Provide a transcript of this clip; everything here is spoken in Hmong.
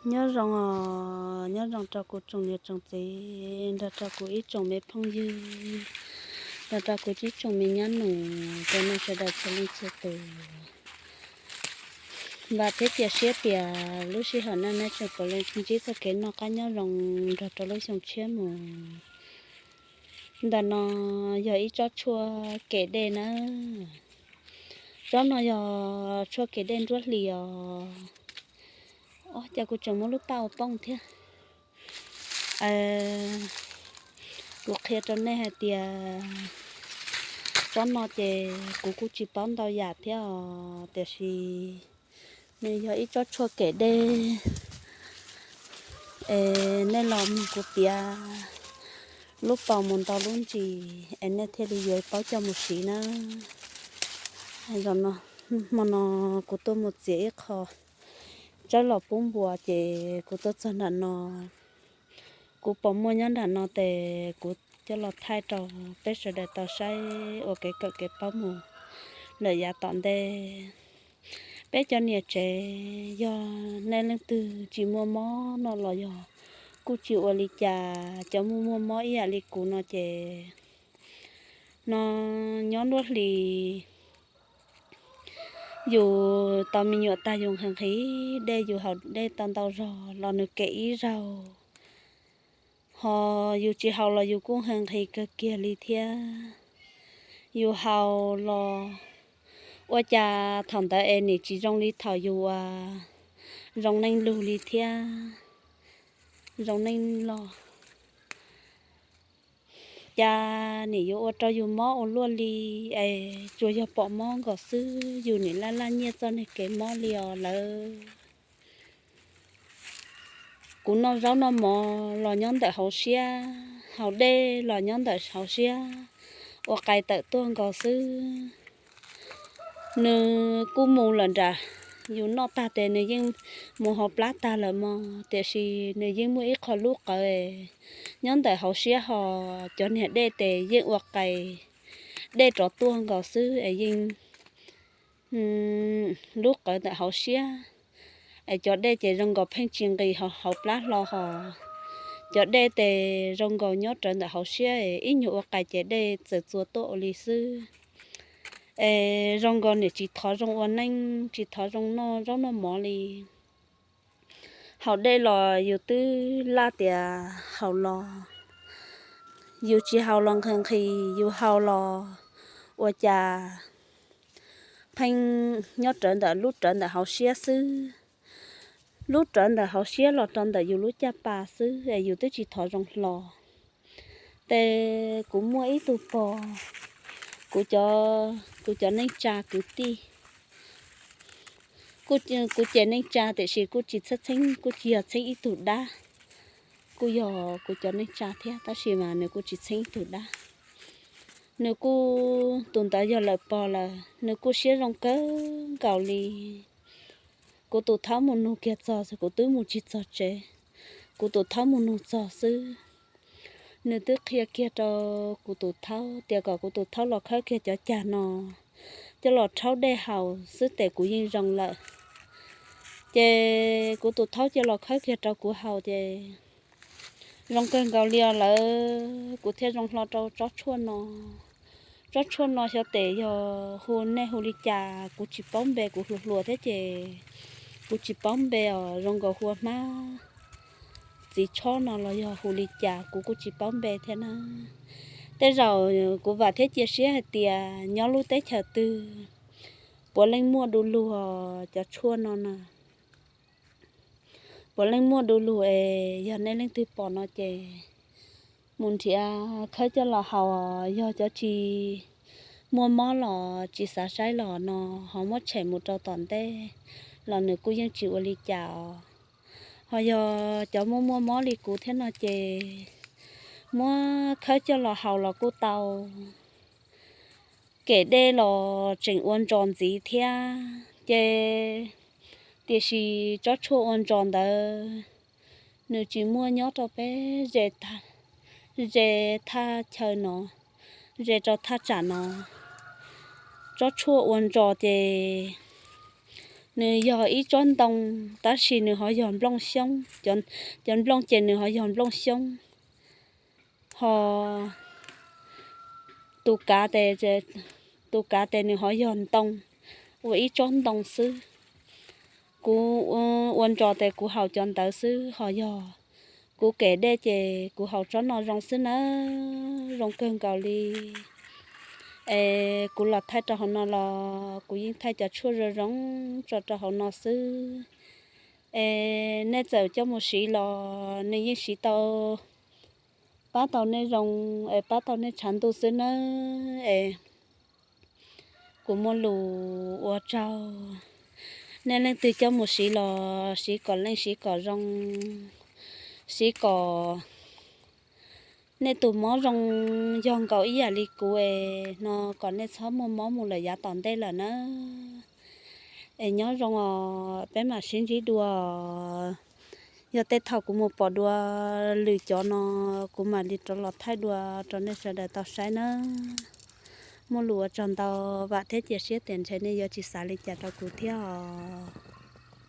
Nyob zoo os, nyob zoo rau kuv tsoom niam tsoom txiv nrog rau kuv ib tsoom me phooj ywg, nrog rau kuv ib tsoom me nyab nus, rau nej sawv daws txhua leej txhua tus. Vam thiab cia siab tias lub sij hawm no nej tseem puav leej ntsib txoj kev noj qab nyob zoo nrog rau lub xyoo tshiab mus. Ntawm no yog ib tsob tshuaj kem dej na. Tsob no yog tshuaj kem dej nruab hlis os. Os, cas kuv tseem muab lub paj ua poob thiab. Kuv qhia rau nej hais tias tsob no ces kuv kuj tsis paub ntau yam thiab os, tiam sis nws yog ib tsob tshuaj kem dej. Es nej los mloog kuv piav lub paus mus ntau lub ntsis es nej thiaj li yuav paub coj mus siv na. Zaum no, hmo no kuv tuaj mus txiav ib qho tsawb los pub npua ces kuv tuaj txog nram no. Kuv pom muaj nyob nram no ces kuv coj los thaij rau peb sawv daws tau saib ua kev kawm kev paub mus lawm yav tom ntej. Peb cov niam tsev yog nej leej twg tsis muaj mob no los yog kuj tsis ua li cas, cov muaj muaj mob ib yam li kuv no ces no nyob nruab hlis yus tau me nyuam tag yus nqhis nqhis dej, yus haus dej tau ntau zog los nws kem ib zaug. Ho yus tsis haus los yus kuj nqhis nqhis kawg kiag li thiab. Yus haus los ua cas thaum ntawd es nim tsis zoo li thaum yus uas zoo neej lug li thiab. Zoo neej los cas nim yuav ua rau yus mob ua luaj li, es tsuas yog pom mob nkaus xwb, yus nim laj laj nyiaj txoj niag kev mob li os lawm. Kuv noj zaub noj mov los nyob ntawm hauv siab, haus dej los nyob ntawm hauv siab, ua qais tawm tuaj nkaus xwb. Nws kuj mus lawm nram, yus noj tag tes nws yeej mus hauv plab tag lawm mog, tiam sis nws yeej muaj ib qho lub qawv nyob ntawm hauv siab ho cov niag dej tes yeej ua qais dej rov tuaj nkaus xwb es yeej lub qawv ntawm hauv siab. Es cov dej ces zoo nkaus pheej tsis nqis hauv plab hlo ho cov dej tes zoo nkaus nyob rawv ntawm hauv siab, ib nyuag ua qais ces dej txawm txua tuaj ua li xwb. Es zoo nkaus niam tsis thov zoo ua neej, tsis thov zoo noj zaub noj mov li. Haus dej los yus twb laj tias haus los, yus tsis haus los nqhis nqhis, yus haus los ua cas pheej nyob rawv ntawm lub rawv ntawm hauv siab xwb. Lub rawv ntawm hauv siab los rau ntawm yus lub caj pas xwb es yus twb tsis thov zoo hlo. Ces kuv muaj ib tug pog, kuv cov, kuv cov neej tsa kwv tij, kuv ces neej tsa tiam sis kuj tsis txheeb, kuj tsis yog txheeb ib tug dab, kuj yog kuv cov neej tsa thiab tab sis mas nws kuj tsis txheeb ib tug dab. Nws kuj, tus ntawd yog lawm pog lawm, nws kuj siab zoo kawg nkaus li. Kuv tus thaub mus nug kiag txog, kuv twb mus tsis txog tsev, kuv tus thaub mus nug txog xwb. Nws twb qhia kiag rau kuv tus thaub tias kom kuv tus thaub los khawb kiag cov cag no coj los rhaub dej haus xwb tes kuv yeej zoo lawm. Ces kuv tus thaub cia los khawb kiag rau kuv haus ces zoo kawg nkaus li os lawm, kuv thiaj zoo hlo rau tsob tshuaj no. Tsob tshuaj no xyov tes yog hu, nej hu li cas, kuv tsis paub npe, kuv hluas hluas thiab ces kuv tsis paub npe os, zoo nkaus hu ua hmab txiv tshob no los yog hu li cas kuv kuj tsis paub npe thiab na. Tej zaum kuv vam thiab cia siab hais tias nyob lub teb chaws twg puav leej muaj du lug os cov tshuaj no na. Puav leej muaj du lug es yog nej leej twg pom no ces mus nrhiav khawb coj los haus, yog cov tsis muaj mob los tsis xav saib los no ho muab tshem mus rau tom ntej los nws kuj yeej tsis ua li cas os. Ho yog cov muaj muaj mob li kuv thiab no ces muab khawb coj los haus los kuj tau. Kem dej los tseem ua ntsos ntxiv thiab ces, tiam sis tsob tshuaj ua ntsos ntawd nws tsis muaj nyob rau peb ze, ze thaj chaw no, ze rau thaj tsam no. Tsob tshuaj ua ntsos ces Nws yog ib tsob ntoo, tab sis nws ho yog nplooj xyoob. Cov nplooj ces nws ho yog nplooj xyoob, ho tus kav tes, tus kav tes nws ho yog ntoo, ua ib tsob ntoo xwb. Kuv ua ntsos tes kuv haus cov ntawd xwb, ho yog kuv kem dej ces kuv haus tsob no zoo xwb nawb, zoo kawg nkaus li. Es kuv los thaij rau hauv no los kuv yeej thaij cov tshuaj zoo zoo tso rau hauv no xwb. Es nej txawm coj mus siv los nws yeej siv tau, pab tau nej zoo, es pab tau nej tshav ntuj xwb nawb. Es kuv muaj lus ua tsaug, nej leej twg coj mus siv los siv kom leej siv kom zoo, siv kom nej tus mob zoo yog nkaus ib yam li kuv es no kom nej txhob muaj mob mus lawm yav tom ntej lawm nawb. Es nyob zoo os, peb mam sib ntsib dua. Yog tej thaum kuv mus pom dua lwm cov no, kuv mam li rov los thaij dua rau nej sawv daws tau saib nawb. Muaj lus ua tsaug ntau, vam thiab cia siab tias ntshe nej yuav tsis xav li cas rau kuv thiab os.